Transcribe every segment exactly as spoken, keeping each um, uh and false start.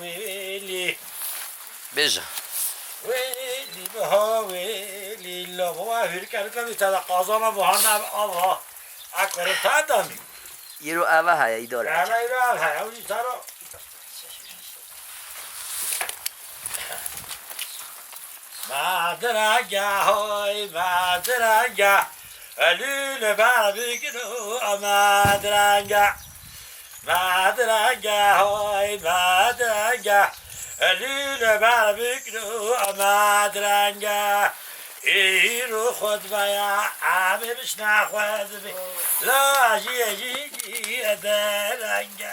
wêlî. Bêje. Wêlî biha wêlî, la baba hêrî kerika vî te de qazana buhane ava. A kore ta da mî. Îro ava heye, îdare. Ava îro ava heye, ew jî saro. Madirenge hay, madirenge. Lüle ber bikno, madirenge. Madirenge hay, madirenge. Lüle ber bikno, madirenge. Îro xutbeya, amê bişna xutbe. La jî, jî, jî, derenge.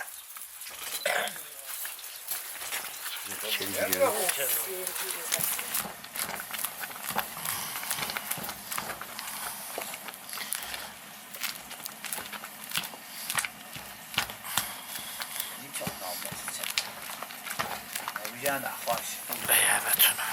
Beye betune.